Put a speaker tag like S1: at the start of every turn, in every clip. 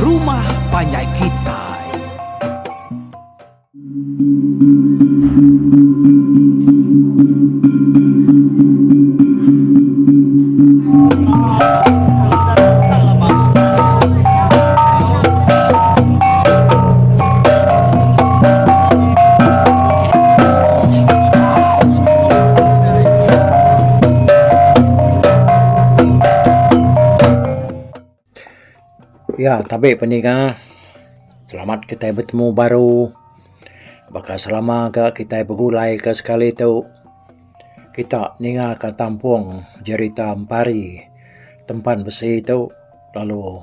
S1: rumah panjai kitai.
S2: Ya tabi peninga selamat kitai betemu baru baka selama ga kitai begulai ka sekali tu kita ninga ka tampung jerita empari tempan besi tu lalu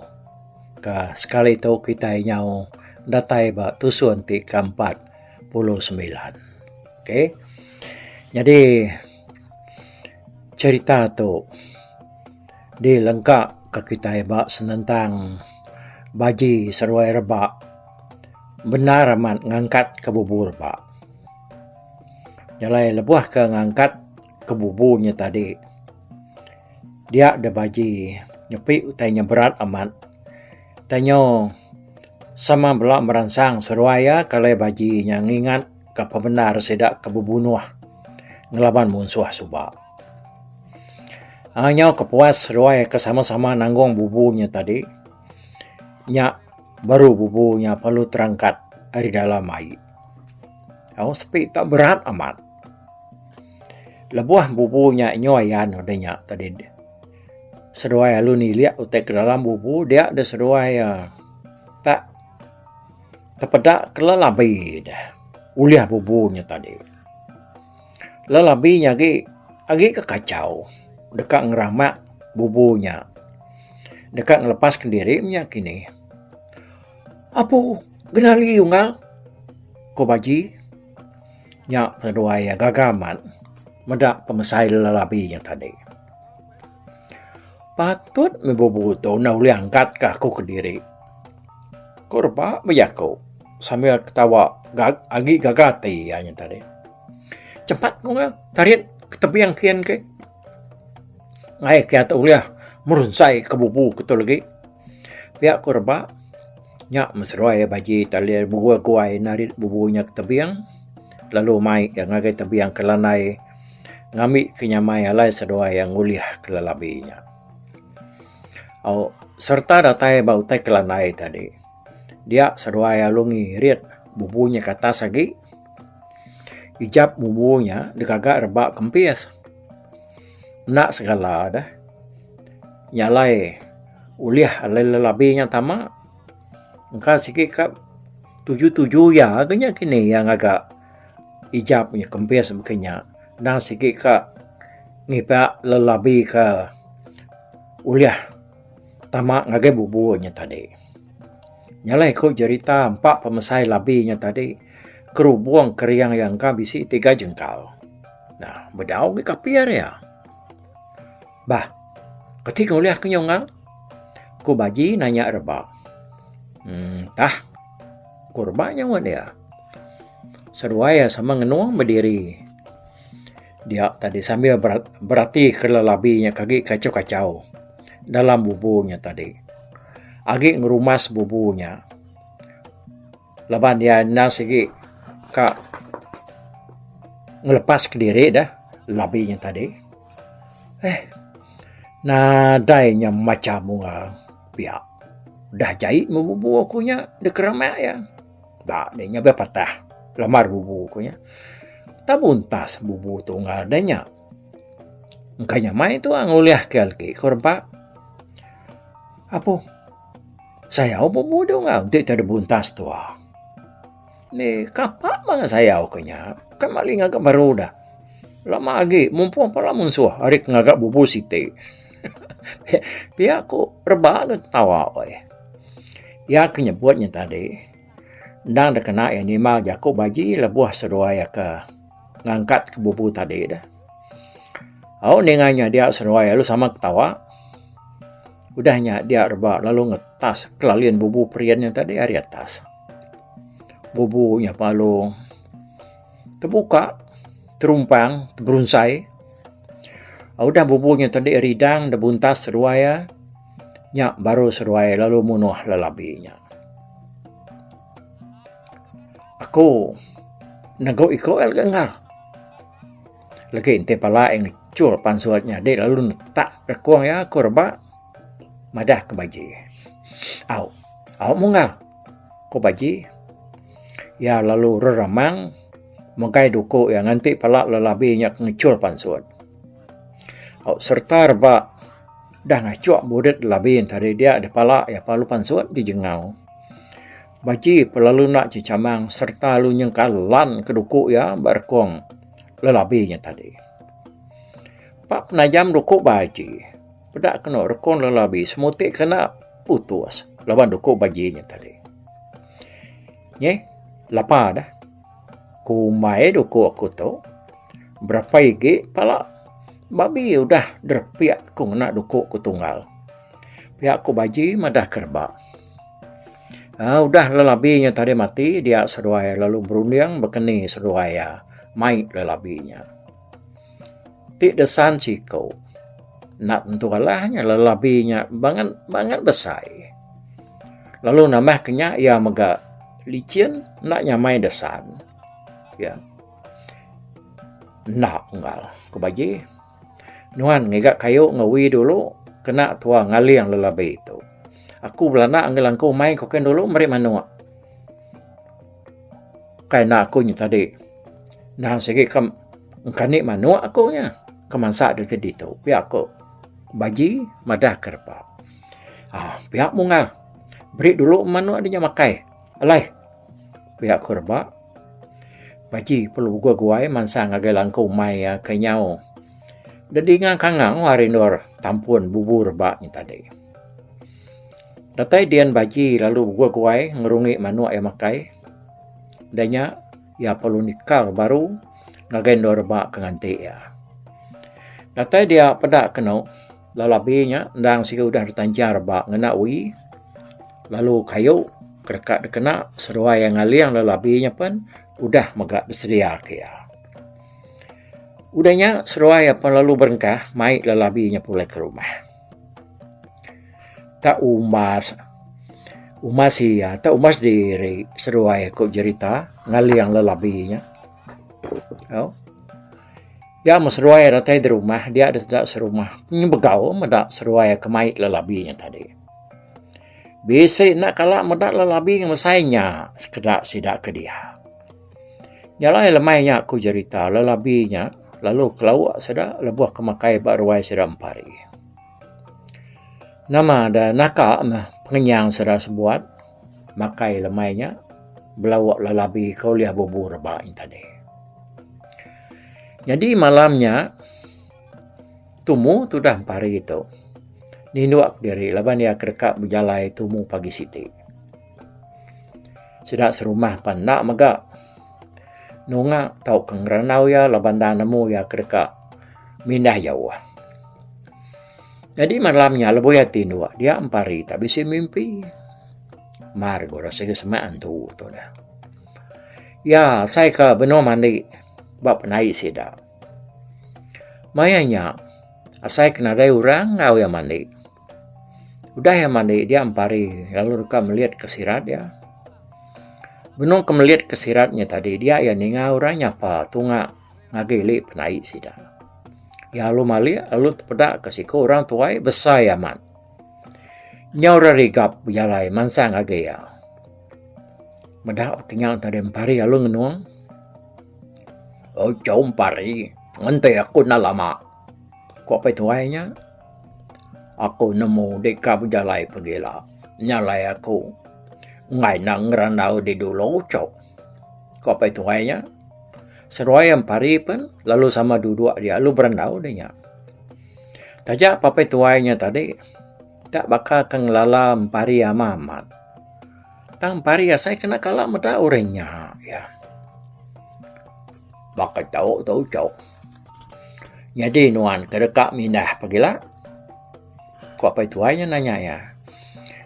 S2: ka sekali tu kitai nyau datai ba tusun ti ke 49. Okey. Nyadi cherita tu dilengka ka kitai ba senentang baji seruai rebak bendar amat ngangkat ke bubu rebak. Nya alai lebuh ke ngangkat ke bubu nya tadi dia da baji nyepi utai nya berat amat. Utai nyo sama bela meransang seruai iya ke alai baji nya ngingat ka pemendar sida ke bebunuh ngelaban munsuh suba. Aaa nyau kepuas seduai ke sama-sama nanggung bubu nya tadi nya baru bubu nya perlu terangkat ari dalam ai. Au sepi tak berat amat. Lebuh bubu nya nyu ayan udah nya tadi seduai lalu nilik utai ke dalam bubu dia deh seduai iya tak tepeda ke lelabi deh ulih bubu nya tadi. Lelabi nya agi agi ke kachau deka ngeramak bubu nya deka ngelepas kediri nya kini. Apu genali unggal ku Baji. Nya seduai iya gaga amat meda pemesai lelabi nya tadi. Patut meh bubu tu enda ulih angkat ka aku kediri. Ku reba bejaku sambil ketawa agi gaga ati iya nya tadi. Cepat ku iya tarit ke tebing kin ke. Ngaih ke iya tu ulih merunsai ke bubu ke tu lagi. Pia ku reba nya meseruai baji tali beguai-guai narit bubu nya ke tebing lalu mai iya ngagai tebing ke landai ngambi ke nyamai alai seduai iya ngulih ke lelabi nya. Au sereta datai ba utai ke landai tadi dia seduai lalu ngirit bubu nya ke atas agi ijap bubu nya digaga reba kempis. Enda segala deh. Nya alai ulih alai lelabi nya tama engka sigi ka tuju-tuju iya ke nya kini iya ngaga ijap nya kempis baka nya endang sigi ka ngipa lelabi ka ulih tama ngagai bubu nya tadi. Nya alai ku jerita empa pemesai labi nya tadi kerubung kering iya engka bisi tiga jengkal. Nah bedau agi kapir iya. Bah, keti ke ulih aku nyunggang? Ku Baji nanya Reba. Emm tah, ku Reba nyaut iya. Seduai iya sama ngenung bediri dia tadi sambil berati ke lelabi nya ke agi kachau-kachau dalam bubu nya tadi. Agi ngerumas bubu nya. Laban iya endang sigi ka ngelepas kediri deh labi nya tadi. Eh nadai nya macha bunga pia. Dah jai meh bubu aku nya dikeramak iya. Ba deh nya beh patah lambar bubu ku nya. Tak buntas bubu tu enggau deh nya. Engka nyamai tu ngulih ke lagi ku rebak. Apuh. Sayau bubu deh enggau enti ti deh buntas tua. Ni kapa meh sayau ke nya kan mali ngaga baru dah. Lama agi mumpung pala munsuh ari ke ngaga bubu siti. Pia ku reba ke ketawa weh. Iya ke nyebut nya tadi endang deh kena iya nimbal jaku baji lebuh seduai iya ke ngangkat ke bubu tadi deh. Au ninga nya dia seduai lalu sama ketawa. Udah nya dia reba lalu ngetas kelalin bubu perian nya tadi ari atas. Bubu nya lalu tebuka terumpang teberunsai. Udah bubu nya tadi ridang da buntas seduai iya. Nya baru seduai lalu munuh lelabi nya. Aku negu iko iya lega enggau. Legi enti pala iya ngechul pansut nyadi lalu netak rekung iya ku reba madah ke Baji. Au, au munggal ku Baji. Iya lalu reramang megai duku iya nganti pala lelabi nya ngechul pansut. Au sereta reba Dah ngachuk burit labi entari dia dipala iya lalu pansut dijengau. Baji pelalu enda chechamang sereta lalu nyengka lan ke duku iya ba rekung lelabi nya tadi. Ba penajam duku baji peda kenu rekung lelabi semuti kena putus laban duku baji nya tadi. Nyeh lapa deh kumbai duku aku tu berapa igi pala. Babi udah derepik ku ngena duku ku tunggal. Pia ku Baji madah ke reba. Aaa udah lelabi nya tadi mati dia seduai lalu berunding bekeni seduai iya mai lelabi nya. Ti desan siku enda tentu alah nya lelabi nya bangat bangat besai. Lalu nambah ke nya iya mega licin enda nyamai desan. Pia. Enda unggal, ku Baji. Nuan ngiga kayu enggau wi dulu kena tua ngaling lelabi tu. Aku belanda enggau langku mai ku kin dulu meri manuk. Kai enda aku nya tadi. Endang sigi ke engkani manuk aku nya ke mansa deka ditu pia ku Baji madah ke repa. Aaa pia munggal beri dulu manuk dinya makai alai pia ku reba. Baji perlu guai-guai mansang ngagai langkau umai iya ke nyau dedinga kangau ari endur tampun bubu reba nya tadi. Datai dian Baji lalu guai-guai ngerungi manuk iya makai. Udah nya iya perlu nikal baru ngagai endur reba ke nganti iya. Datai dia peda kenu lelabi nya endang sigi udah ditanchang reba ngena wi. Lalu kayu ke deka dikena seduai iya ngaling lelabi nya pen udah mega besedia ke iya. Udah nya seduai iya pen lalu berengkah mai lelabi nya pulai ke rumah. Tak umbas umbas iya tak umbas diri seduai ku jerita ngaling lelabi nya. Au. Iya meh seduai datai di rumah dia da sida serumah nyebegau meda seduai ke mai lelabi nya tadi. Bisi enda kala meda lelabi ngemesai nya sekeda sida ke dia. Nya alai lemai nya ku jerita lelabi nya lalu kelauk sida lebuh ke makai ba ruai sida empari. Nama da naka meh pengenyang sida sebuat makai lemai nya belauk lelabi ke ulih bubu reba nya tadi. Nyadi malam nya tumu tudah empari tu ninduk diri laban iya ke deka bejalai tumu pagi siti. Sida serumah pan enda mega nunga tauka ngerandau iya laban enda nemu iya ke deka mindah jauh. Nyadi malam nya lebuh iya tinduk dia empari tak bisi mimpi. Mar ku rasa iya semak antu tu dah. Iya asai ka benung mandi ba penaik sida. Maya nya asai ke nadai orang enggau iya mandi. Udah iya mandi dia empari lalu deka melit ke sirat iya. Benung ke melit ke sirat nya tadi dia iya ninga orang nyapa tunga ngagai ili penaik sida. Iya lalu malik lalu tepeda ke siku orang tuai besai amat. Nyau rerigap bejalai mansang ngagai iya. Meda kenyang tadi empari lalu ngenung. Uchu empari ngenti aku enda lama ku apai tuai nya. Aku nemu deka bejalai pegila nya alai aku enggai enda ngerandau di dulu uchu ku apai tuai nya. Seduai empari pen lalu sama duduk dia lalu berandau deh nya. Taja pa apai tuai nya tadi tak baka ke ngelala empari amat amat. Tang pari asai kena kala meda orang nya iya. Baka tau tu ucok. Nyadi nuan ke deka mindah pagila? Ku apai tuai nya nanya iya.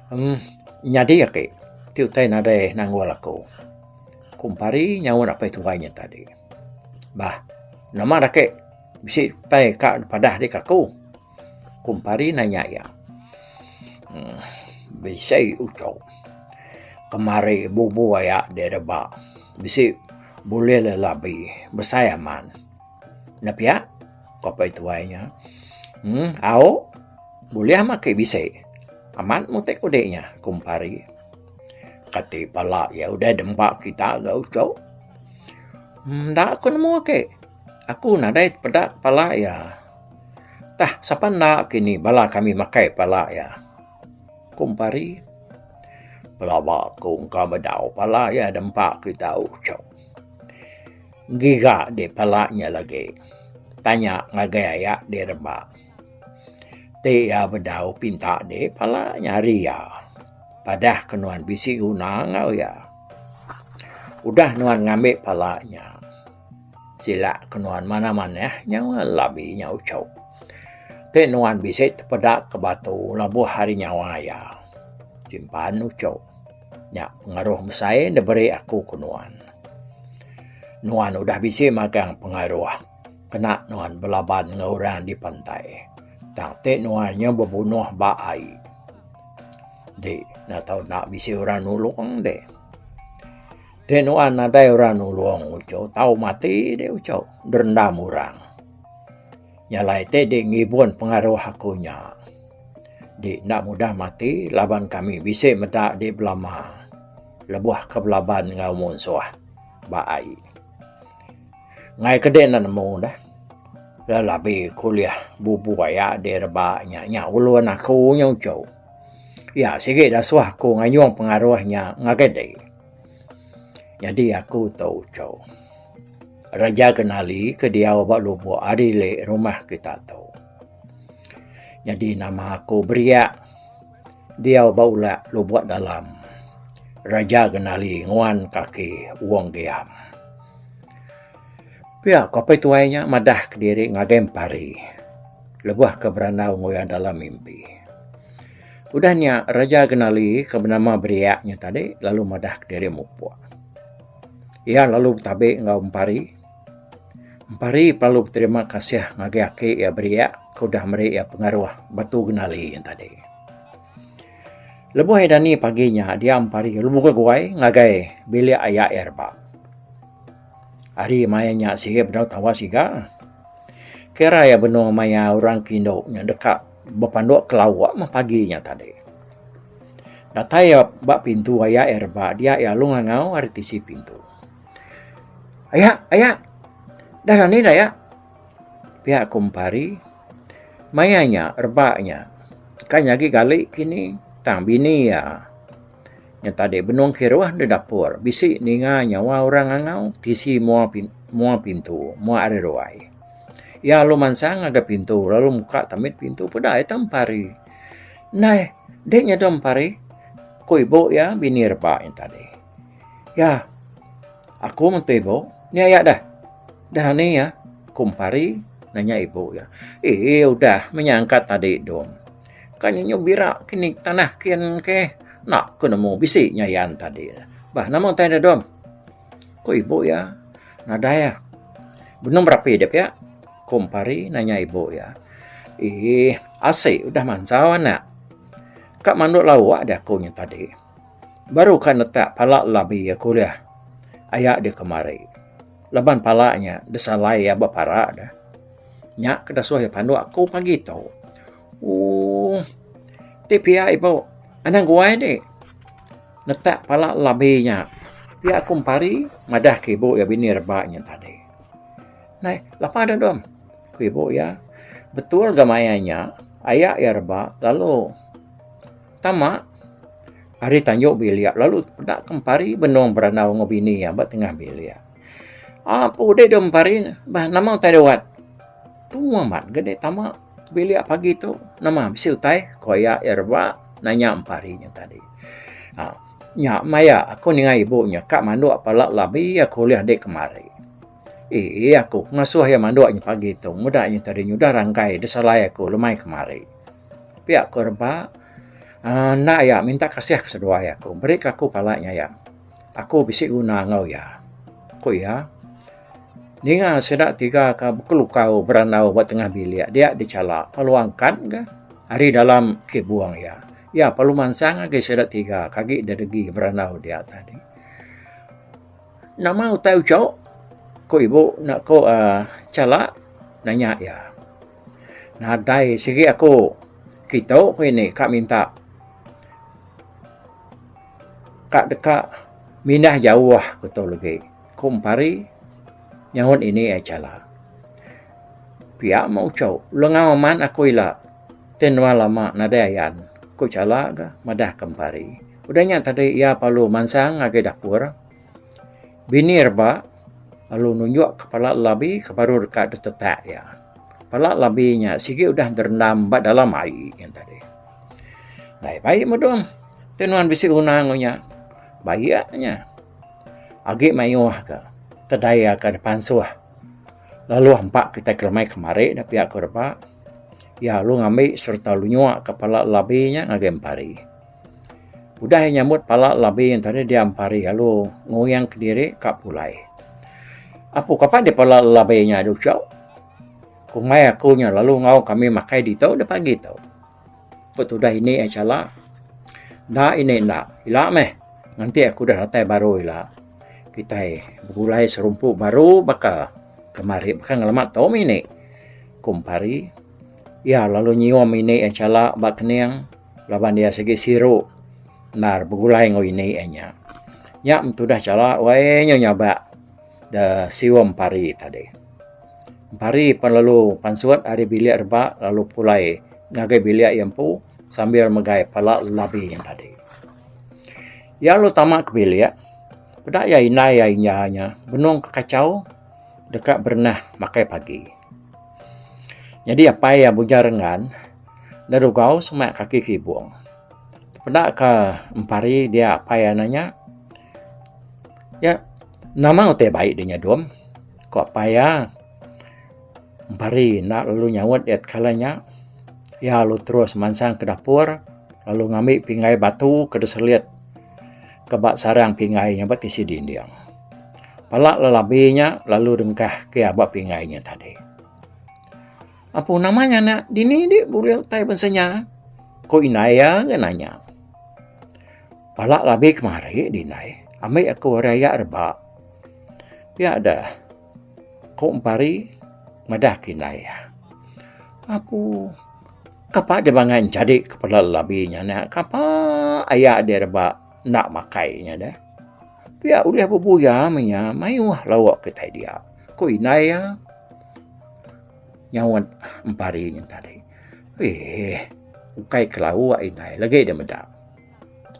S2: Em nyadi agi ti utai nadai nanggul aku. Ku pari nyaut apai tuai nya tadi. Bah nama ake bisi utai ka padah deka aku? Ku pari nanya iya. Uhh bisi uchu kemari bubu aya direba bisi bulih lelabi besai aman. Ne pia ku apai tuai nya. Uhh au bulih mah ake bisi amat meh utai kudi nya ku Empari. Kati pala iya udah demba kita ga uchu. Enda ku nemu ake. Aku nadai peda pala iya. Tah sapa enda kini bala kami makai pala iya. Ku Empari. Pelaba ku engka bedau pala iya dempa kita uchu. Giga deh pala nya lagi. Tanya ngagai aya deh reba. Ti iya bedau pinta deh pala nya ari iya. Padah ke nuan bisi guna enggau iya. Udah nuan ngambi pala nya. Sila ke nuan manah manah nya labi nya uchu. Ti nuan bisi tepeda ke batu labuh ari nyawa iya. Simpan uchu. Nya pengaruh mesai diberi aku ke nuan. Nuan udah bisi magang pengaruh kena nuan belaban enggau orang di pantai. Tang ti nuan nyau bebunuh ba ai. Di enda tau enda bisi orang nulung deh. Ti nuan nadai orang nulung uchu tau mati deh uchu derendam orang. Nya alai ti dek ngibun pengaruh aku nya. Dek enda mudah mati laban kami bisi meda dek belama lebuh ke belaban enggau munsuh ba ai. Ngai ke dek enda nemu deh. Lelabi kulih bubu aya dek reba nya nya ulun aku nya uchu. Iya sigi dasuh aku ngayung pengaruh nya ngagai dek. Nyadi aku tu uchu. Raja Genali ke diau ba lubok ari ili rumah kita tu. Nyadi nama aku Beriak diau ba ulak lubok dalam. Raja Genali nguan kaki Wong Giam. Pia ko apai tuai nya madah kediri ngagai Empari lebuh ke berandau enggau iya dalam mimpi. Udah nya, Raja Genali ke benama Beriak nya tadi lalu madah kediri mupuk. Iya lalu betabi enggau Empari. Empari lalu beterima kasih ngagai aki iya Beriak ke udah meri iya pengaruh Batu Genali nya tadi. Lebuh iya dani pagi nya, dia Empari lalu beguai ngagai bilik aya iya reba. Ari maya nya sigi bedau tawa siga. Kira iya benung maya orang ke indu nya deka bepanduk ke lauk meh pagi nya tadi. Datai iya ba pintu aya iya reba dia iya lalu ngangau ari tisi pintu. Aya aya dah dani dah aya pia ku Empari. Maya nya reba nya ka nyagi gali kini tang bini iya. Nya tadi benung kiruh da dapur bisi ninga nyawa orang ngangau tisi mua mua pintu mua ari ruai. Iya lalu mansang ngagai pintu lalu muka tambit pintu peda iya tempari. Ndai deh nya tempari ku ibu iya bini reba nya tadi. Ya aku meh tu ibu ni aya deh. Dah ani iya ku empari nanya ibu iya. Eii udah meh nya angkat tadi dong. Ka nyu bira kini tanah kin ke enda ku nemu bisi nyayan tadi. Bah nama utai ne dom? Ku ibu iya. Nadai ah. Benung berapi deh pia? Ku Empari nanya ibu iya. Eii asi udah mansau anak. Ka manduk lauk deh aku nya tadi. Baru ka netak pala labi aku deh aya deh kemari. Laban pala nya disalai iya ba para deh. Nya ke dasuh iya panduk aku pagi tu. Ooh. Ti pia ibu, anang guai ti. Netak pala labi nya. Pia aku empari madah ke ibu iya bini reba nya tadi. Nai, lapa deh dom? Ku ibu iya. Betul ga maya nya, aya iya reba lalu tama ari tanju bilik lalu peda ke empari benung berandau enggau bini iya ba tengah bilik. Apu deh dom empari bah nama utai deh wat. Tumu amat ga deh tama bilik pagi tu nama bisi utai ku aya iya reba nanya empari nya tadi. Aa nya maya aku ninga ibu nya ka manduk pala labi aku ulih deh kemari. Eii aku ngasuh iya manduk nya pagi tu meda nya tadi nyudah rangkai deh salai aku lemai kemari. Pia ku reba aaa enda iya minta kasih ke seduai aku beri ka aku pala nya iya. Aku bisi guna enggau iya, ku iya. Ninga sida tiga ka bekelukau berandau ba tengah bilik dia dichala lalu angkat ga ari dalam kibung iya. Iya perlu mansang agi sida tiga ke agi dedegi berandau dia tadi. Nama utai uchu? Ku ibu ne ku uhh chala nanya iya. Nadai sigi aku kitu ku ini ka minta ka deka mindah jauh ku tu legi ku Empari nyaut ini ai chala. Pia meh uchu lengau amat aku ila ti nuan lama nadai ayan ku chala ga madah ke Empari. Udah nya tadi iya perlu mansang ngagai dapur. Bini reba lalu nunjuk kepala labi ke baru deka ditetak iya. Pala labi nya sigi udah direndam ba dalam ai nya tadi. Dai bai mudung ti nuan bisi guna enggau nya. Baik nya. Agi mayuh ka tedai ka dipansuh lalu empa kitai kelemai kemari ne pia ku reba. Iya lalu ngambi sereta lalu nyua ka pala labi nya ngagai empari. Udah iya nyambut pala labi nya tadi dia empari lalu nguyang kediri ka pulai. Apu kapa deh pala labi nya adu chau. Kumbai aku nya lalu enggau kami makai ditu da pagi tu. Ku tudah ini ai chala. Enda ini enda ila meh nganti aku dah datai baru ila. Kitai begulai serumpu baru baka kemari baka ngelama tu mih ini. Ku empari iya lalu nyium ini ai chala ba kening. Laban iya sigi siru endar begulai enggau ini iya nya. Nya tudah chara wai nya nyabak da sium pari tadi. Pari pan lalu pansut ari bilik reba lalu pulai ngagai bilik iya empu sambil megai pala labi nya tadi. Iya lalu tama ke bilik peda iya indai iya inya nya benung kekachau deka berenah makai pagi. Nyadi apai iya Bujang Renggan Enda dugau semak kaki kibung. Peda ka empari dia apai anak nya. Ya nama utai bai deh nyadum ku apai iya. Empari enda lalu nyaut iya tekala nya. Iya lalu terus mansang ke dapur lalu ngambi pinggai batu ke diselit ke ba sarang pinggai nya ba tisi dinding. Pala lelabi nya lalu dengkah ke iya ba pinggai nya tadi. Apu nama nya anak dini di bulih utai bansa nya? Ku indai iya ga nanya. Pala labi kemari di indai ambi aku ari aya reba. Pia deh ku Empari madah ke indai iya. Apu kapa deh bangai enchadi ke pala labi nya anak kapa aya deh reba enda makai nya deh. Pia ulih bebuya meh nya mayuh lawa kitai dia ku indai iya. Nyaut empari nya tadi. Eeh ukai kelauk indai lagi deh meda.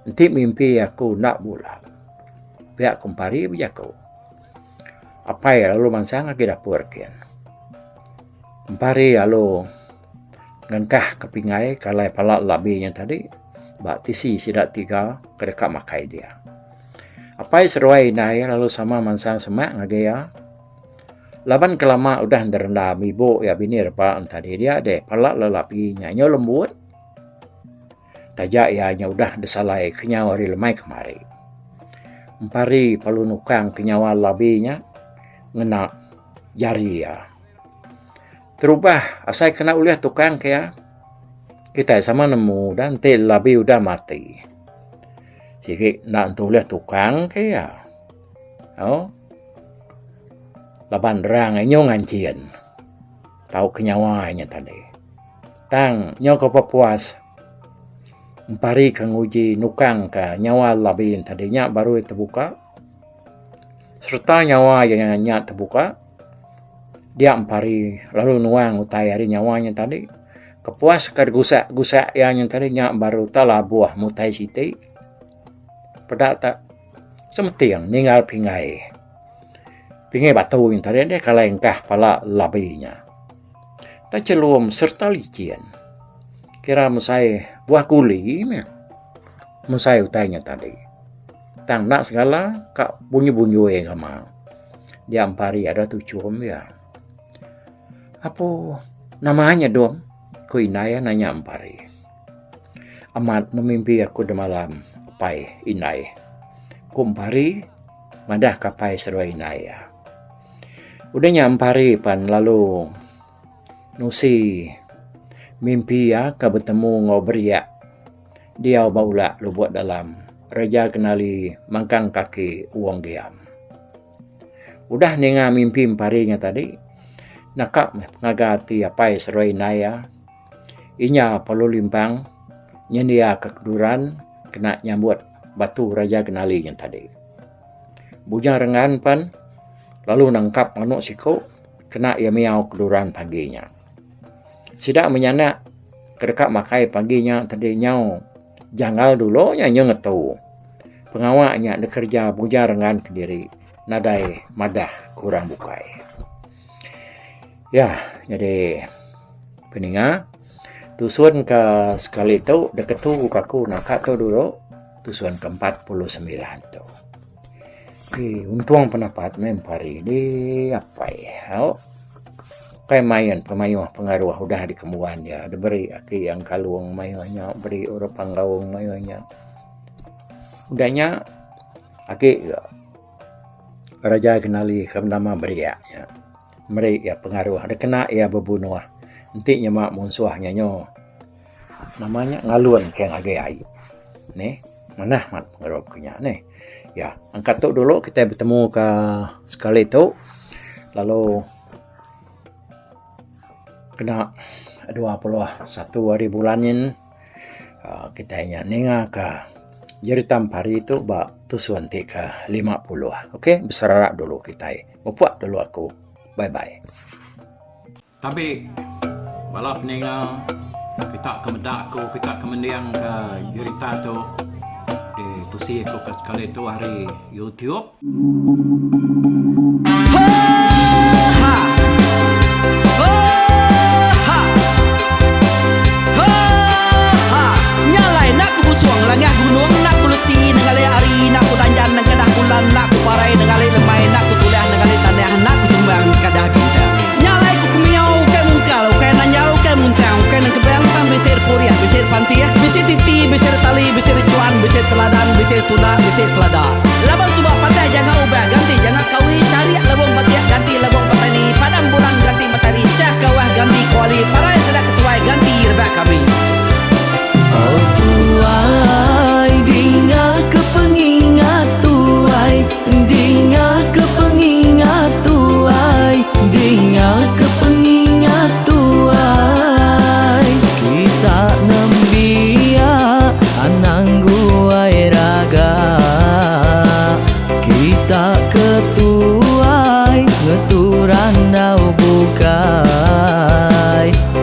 S2: Enti mimpi aku enda bula. Pia ku empari bejaku. Apai lalu mansang agi dapur kin. Empari lalu ngengkah ke pinggai ke alai pala labi nya tadi ba tisi sida tiga ke deka makai dia. Apai seduai indai lalu sama mansang semak ngagai iya. Laban ke lama udah ngerendam ibu iya bini reba entadi dia deh pala lelapi nya nyau lembut. Taja iya nya udah disalai kenyau ari lemai kemari. Empari perlu nukang ke nyawa lelabi nya ngena jari iya. Terubah asai kena ulih tukang ke iya kitai sama nemu da enti lelabi udah mati. Sigi enda entu ulih tukang ke iya. Au. Laban rang inyu nganchin tauka nyawa inya tadi. Tang nyau ke pepuas empari ke nguji nukang ka nyawa labi ne tadi nya baru iya tebuka sereta nyawa iya nya tebuka dia empari lalu nuang utai ari nyawa nya tadi. Kepuas ka gusak gusak iya nya tadi nya baru tau labuh mutai siti peda ta semeting ninggal pingai. Pingai batu nya tadi deh kalai engkah pala labi nya. Tai chelum sereta licin. Kira mesai buah guli meh mesai utai nya tadi. Tang enda segala ka bunyi-bunyi ngama. Dia empari ada tuchum iya. Apu nama nya dom? Ku indai iya nanya empari. Amat memimpi aku demalam apai indai. Ku empari madah ka apai seduai indai iya. Udah nya empari pan lalu nusi mimpi iya ke betemu enggau beriak. Diau ba ulak lubok dalam Raja Genali mangkang kaki Wong Giam. Udah ninga mimpi Empari nya tadi, naka meh pengaga ati apai seduai indai iya. Inya perlu limpang nyendiaka keduran kena nyambut batu Raja Genali nya tadi. Bujang Rengan pen lalu nangkap manuk siku kena iya miau keduran pagi nya. Sida menyanak ke deka makai pagi nya tadi nyau janggal dulu nya nyau ngetu. Pengawa nya dikereja Bujang Rengan kediri nadai madah ke orang bukai. Ya nyadi peninga tusun ke sekali tu diketu ka aku naka tu dulu tusun ke 49 tu. Ti untung penapat meh empari di apai au. Kai main pemayuh pengaruh udah dikembuan iya diberi aki iya engkalung mayuh nya beri orang panggau mayuh nya. Udah nya agi ga Raja Genali ke benama Beriak nya meri iya pengaruh dikena iya bebunuh enti nyema munsuh nya nyo nama nya ngalun ke ngagai ai neh manah mat pengaruh ke nya neh. Ya angkat tu dulu kitai betemu ka sekali tu lalu kena 21 hari bulan nyin uhh kitai nya ninga ka jerita empari tu ba tusun ti ke 50. Ok beserara dulu kitai mupuk dulu aku. Bye bye. Tabi bala peninga kita ke meda aku kita ke mending ka jerita tu ditusi aku ke sekali tu ari YouTube.
S1: Oh tuai dinga ke pengingat tuai dinga ke pengingat tuai dinga ke pengingat tuai kita nembiak anang guai raga kita ke tuai ngetu randau bukai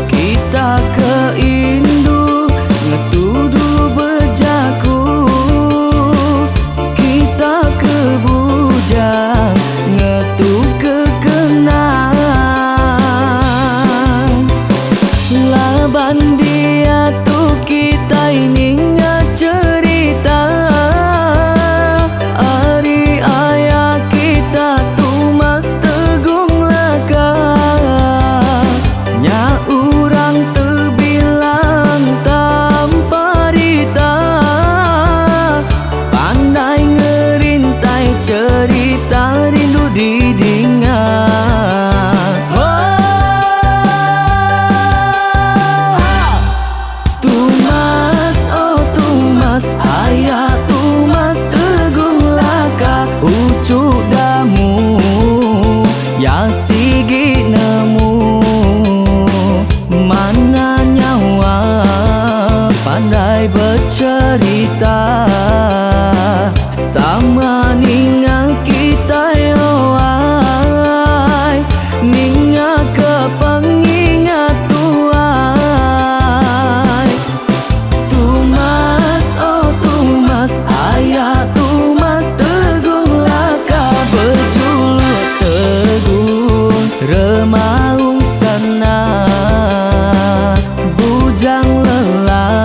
S1: kita ke indu ngetu dulu bejaku kita ke bujang ngetu ke kenang laban diatu kitai ninga cherita ari aya kita Tumas Tegung Laka nya urang tebilang tanpa rita pandai ngerintai cherita rindu didinga. Tumas oh Tumas aya Tumas Tegung Laka uchu damu ya sigi nemu mana nyawa pandai becerita sama ninga kitai oh ai ninga ke pengingat tuai. Tumas oh Tumas aya Tumas Tegung Laka bejuluk Tegung Remaung Sana Bujang Lelang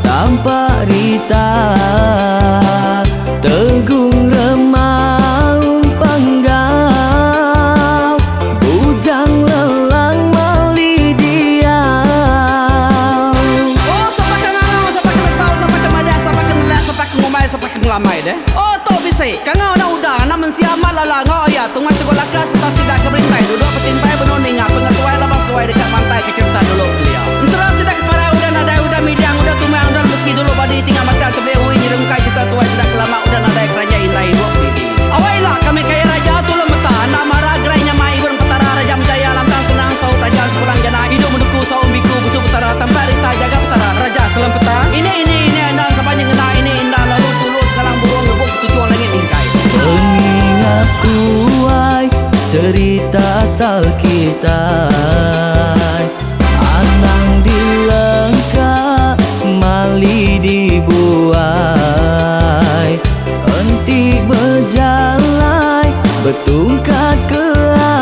S1: Tampak Rita Tegung Remaung Panggau Bujang Lelang Mali Diau.
S3: Oh sapa ke ngangau sapa ke nesau sapa ke madah sapa ke nelak sapa ke ngumbai sapa ke ngelamai deh. Oh tu bisi kangau enda udah anak mensia amat lala enggau aya tungai teguh laka sereta sida ke berintai duduk betimpai benung ninga pengetuai laban seduai deka mantai ke cherita dulu kelia. Ensera sida ke parai udah nadai udah midang udah.
S1: kitai. Anang dilengka mali dibuai. Enti bejalai betungkat ke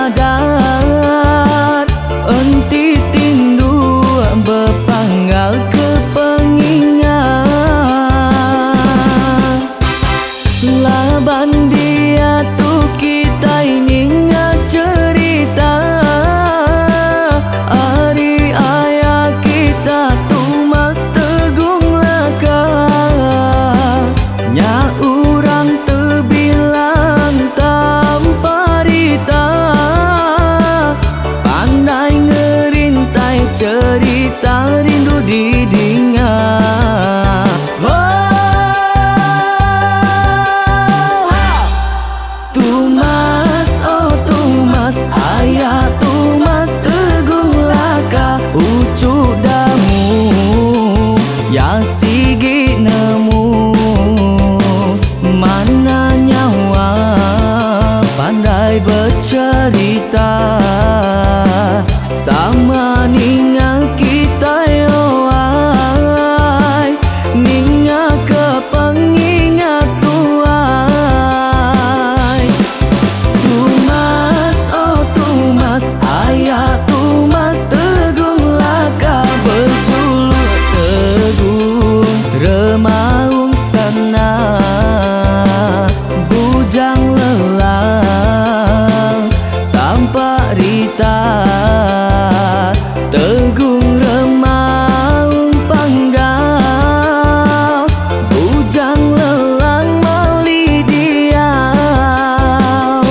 S1: adat. Enti tinduk bepanggal ke pengingat. Laban diatu kitai ninga cherita ari aya kita Tumas Tegung Laka. Nya urang tebilang tampa rita pandai ngerintai cherita rindu didinga. Tumas oh Tumas aya Tumas Teguh Laka uchu damu ya sigi nemu mana nyawa pandai becherita sama ninga kitai oai ninga ke pengingat tuai. Tumas oh Tumas aya Tumas Teguh Laka bejuluk Teguh Remaung Sana Bujang Lelang Tampak Rita Tegung Remaung Panggau Bujang Lelang Mali Diau.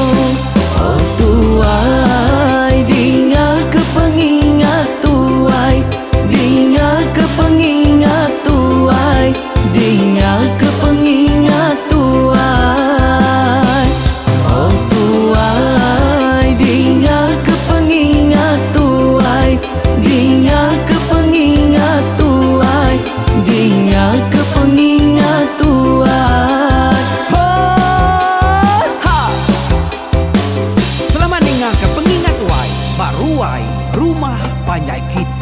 S1: Oh tuai dinga ke pengingat tuai dinga ke pengingat tuai dinga ke pengingat tuai. Oh tuai dinga ke pengingat tuai dinga ke pengingat tuai dinga ke pengingat tuai.
S3: Oh ha! Selamat ninga ke pengingat tuai ba ruai rumah panjai kita.